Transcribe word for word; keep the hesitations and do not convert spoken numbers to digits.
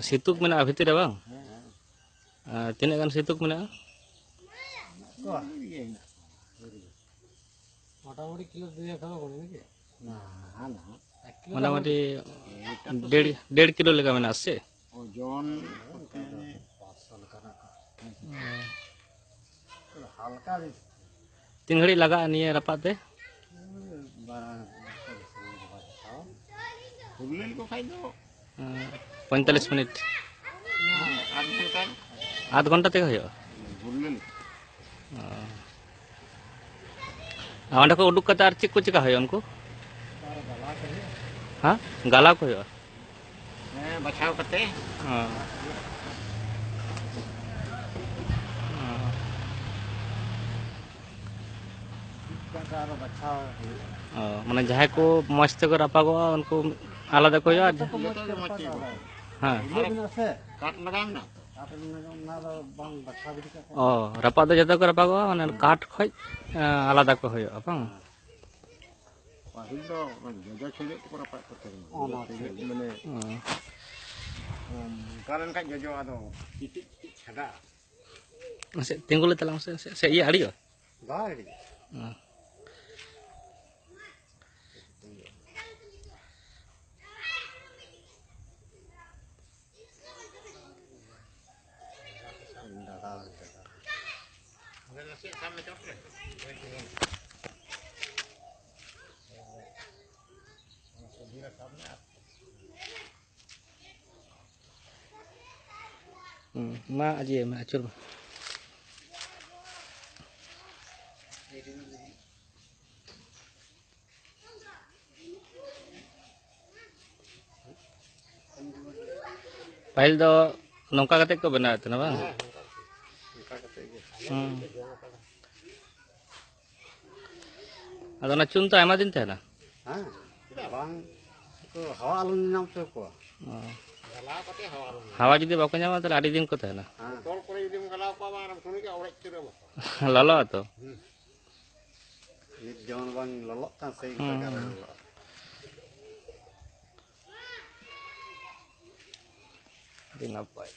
ᱥᱤᱛᱩᱠ ᱢᱮᱱᱟᱜᱼᱟ ᱵᱷᱤᱛᱤᱨ ᱨᱮ ᱵᱟᱝ? ᱟᱨ ᱛᱤᱱᱟᱹᱜ ᱜᱟᱱ ᱥᱤᱛᱩᱠ ᱢᱮᱱᱟᱜᱼᱟ? ᱢᱚᱴᱟᱢᱩᱴᱤ ᱠᱤᱞᱳ ᱫᱩᱭ ᱮᱠ ᱦᱚᱸ ᱵᱟᱹᱱᱩᱜᱼᱟ ᱠᱤ? ᱢᱚᱴᱟᱢᱩᱴᱤ ᱰᱮᱲ, ᱰᱮᱲ ᱠᱤᱞᱳ ᱞᱮᱠᱟ ᱢᱮᱱᱟᱜᱼᱟ ᱥᱮ? ᱳᱡᱚᱱ ᱠᱚᱛᱮ ᱢᱟᱱᱮ ᱦᱟᱞᱠᱟ ᱵᱮᱥᱤ᱾ ᱛᱤᱱ ᱜᱷᱟᱹᱲᱤᱡ ᱞᱟᱜᱟᱜᱼᱟ ᱱᱤᱭᱟᱹ ᱨᱟᱯᱟᱜ ᱛᱮ? ᱵᱟᱨ ᱯᱷᱩᱞ ᱞᱮᱱ ᱠᱚ ᱠᱷᱟᱡ ᱫᱚ ᱯᱚᱸᱭᱛᱟᱞᱞᱤᱥ ᱢᱤᱱᱤᱴ᱾ ᱟᱫᱷ ᱜᱷᱚᱱᱴᱟ᱾ ᱟᱫᱷ ᱜᱷᱚᱱᱴᱟ ᱛᱮᱜᱮ ᱦᱩᱭᱩᱜᱼᱟ? ᱯᱷᱩᱞ ᱞᱮᱱ᱾ ᱚ᱾ ᱟᱨ ᱚᱸᱰᱮ ᱠᱷᱚᱱ ᱩᱰᱩᱠ ᱠᱟᱛᱮ ᱟᱨ ᱪᱮᱫ ᱠᱚ ᱪᱮᱠᱟ ᱦᱩᱭᱩᱜᱼᱟ ᱩᱱᱠᱩ? ᱦᱮᱸ, ᱜᱟᱞᱟ ᱠᱚ ᱦᱩᱭᱩᱜᱼᱟ᱾ ᱦᱮᱸ, ᱵᱟᱪᱷᱟᱣ ᱠᱟᱛᱮ᱾ ᱦᱮᱸ᱾ ᱟᱨᱚ ᱵᱟᱪᱷᱟᱣ ᱦᱩᱭᱩᱜᱼᱟ᱾ ᱚ, ᱢᱟᱱᱮ ᱡᱟᱦᱟᱸᱭ ᱠᱚ ᱢᱚᱡᱽ ᱛᱮᱠᱚ ᱨᱟᱯᱟᱜᱚᱜᱼᱟ, ᱩᱱᱠᱩ ᱟᱞᱟᱫᱟ ᱠᱚ ᱦᱩᱭᱩᱜᱼᱟ, ᱟᱨ ᱡᱚᱛᱚ ᱠᱚ ᱢᱚᱡᱽ ᱛᱮᱜᱮ ᱦᱮᱸ᱾ ᱤᱭᱟᱹ ᱢᱮᱱᱟᱜᱼᱟ ᱥᱮ? ᱠᱟᱴ ᱞᱟᱜᱟᱣ ᱢᱮᱱᱟᱜᱼᱟ ᱛᱚ? ᱠᱟᱴ ᱚᱱᱟ ᱫᱚ ᱵᱟᱝ ᱵᱟᱪᱷᱟᱣ ᱜᱤᱰᱤ ᱠᱟᱜ ᱠᱟᱱᱟ᱾ ᱚ, ᱨᱟᱯᱟᱜ ᱫᱚ ᱡᱚᱛᱚ ᱠᱚ ᱨᱟᱯᱟᱜᱚᱜᱼᱟ, ᱢᱟᱱᱮ ᱠᱟᱴ ᱠᱷᱚᱡ, ᱮᱸ, ᱟᱞᱟᱫᱟ ᱠᱚ ᱦᱩᱭᱩᱜᱼᱟ, ᱵᱟᱝ? ᱦᱮᱸ᱾ ᱯᱟᱹᱦᱤᱞ ᱫᱚ ᱚᱱᱟ ᱡᱚᱡᱚ ᱪᱷᱚᱡᱚ ᱛᱮᱠᱚ ᱨᱟᱯᱟᱜ ᱠᱚ ᱛᱟᱦᱮᱸ ᱠᱟᱱᱟ᱾ ᱚᱱᱟ ᱡᱚᱡᱚ ᱪᱷᱚᱡᱚ, ᱢᱟᱱᱮ, ᱚ᱾ ᱚᱱᱠᱟ ᱞᱮᱱᱠᱷᱟᱱ ᱡᱚᱡᱚ ᱟᱫᱚ ᱠᱤᱴᱤᱡ ᱠᱤᱴᱤᱡ ᱪᱷᱟᱰᱟᱜᱼᱟ᱾ ᱢᱟᱥᱮ ᱛᱤᱸᱜᱩ ᱞᱮ ᱛᱟᱞᱟᱝ ᱢᱮᱥᱮ, ᱥᱮ, ᱥᱮ ᱤᱭᱟᱹ ᱟᱲᱮᱭᱟ? ᱵᱟᱝ ᱟᱲᱮᱭᱟ᱾ ᱚ᱾ ᱦᱩᱸ, ᱢᱟ ᱤᱭᱟᱹ ᱢᱮ, ᱟᱹᱪᱩᱨ ᱢᱮ᱾ ᱯᱟᱹᱦᱤᱞ ᱫᱚ ᱱᱚᱝᱠᱟ ᱠᱟᱛᱮ ᱠᱚ ᱵᱮᱱᱟᱣᱮᱫ ᱛᱟᱦᱮᱱᱟ, ᱵᱟᱝ? ᱦᱮᱸ, ᱚᱱᱠᱟ ᱠᱟᱛᱮ ᱜᱮ᱾ ᱦᱩᱸ᱾ ᱟᱫᱚ ᱚᱱᱟ ᱪᱩᱱ ᱛᱚ ᱟᱭᱢᱟ ᱫᱤᱱ ᱛᱟᱦᱮᱱᱟ? ᱦᱮᱸ, ᱵᱟᱝ, ᱩᱱᱠᱩ ᱦᱟᱣᱟ ᱟᱞᱚᱢ ᱧᱟᱢ ᱦᱚᱪᱚ ᱠᱚᱣᱟ᱾ ᱚ᱾ ᱦᱟᱣᱟ ᱡᱩᱫᱤ ᱵᱟᱠᱚ ᱧᱟᱢᱟ, ᱛᱟᱦᱚᱞᱮ ᱟᱹᱰᱤ ᱫᱤᱱ ᱠᱚ ᱛᱟᱦᱮᱱᱟ᱾ ᱦᱮᱸ᱾ ᱛᱚᱞ ᱠᱚᱨᱮ ᱡᱩᱫᱤᱢ ᱜᱟᱞᱟᱣ ᱠᱚᱣᱟ, ᱵᱟᱝ, ᱩᱱᱤ ᱜᱮ ᱚᱲᱮᱡ ᱩᱛᱟᱹᱨ ᱟᱢᱟ᱾ ᱞᱚᱞᱚᱜ ᱟᱛᱚ? ᱦᱩᱸ᱾ ᱱᱤᱛ ᱡᱮᱢᱚᱱ ᱵᱟᱝ ᱞᱚᱞᱚᱜ ᱠᱟᱱ, ᱥᱮᱭ ᱚᱱᱠᱟ ᱜᱮ ᱦᱩᱸ᱾ ᱞᱚᱞᱚᱜᱼᱟ᱾ ᱟᱹᱰᱤ ᱱᱟᱯᱟᱭ᱾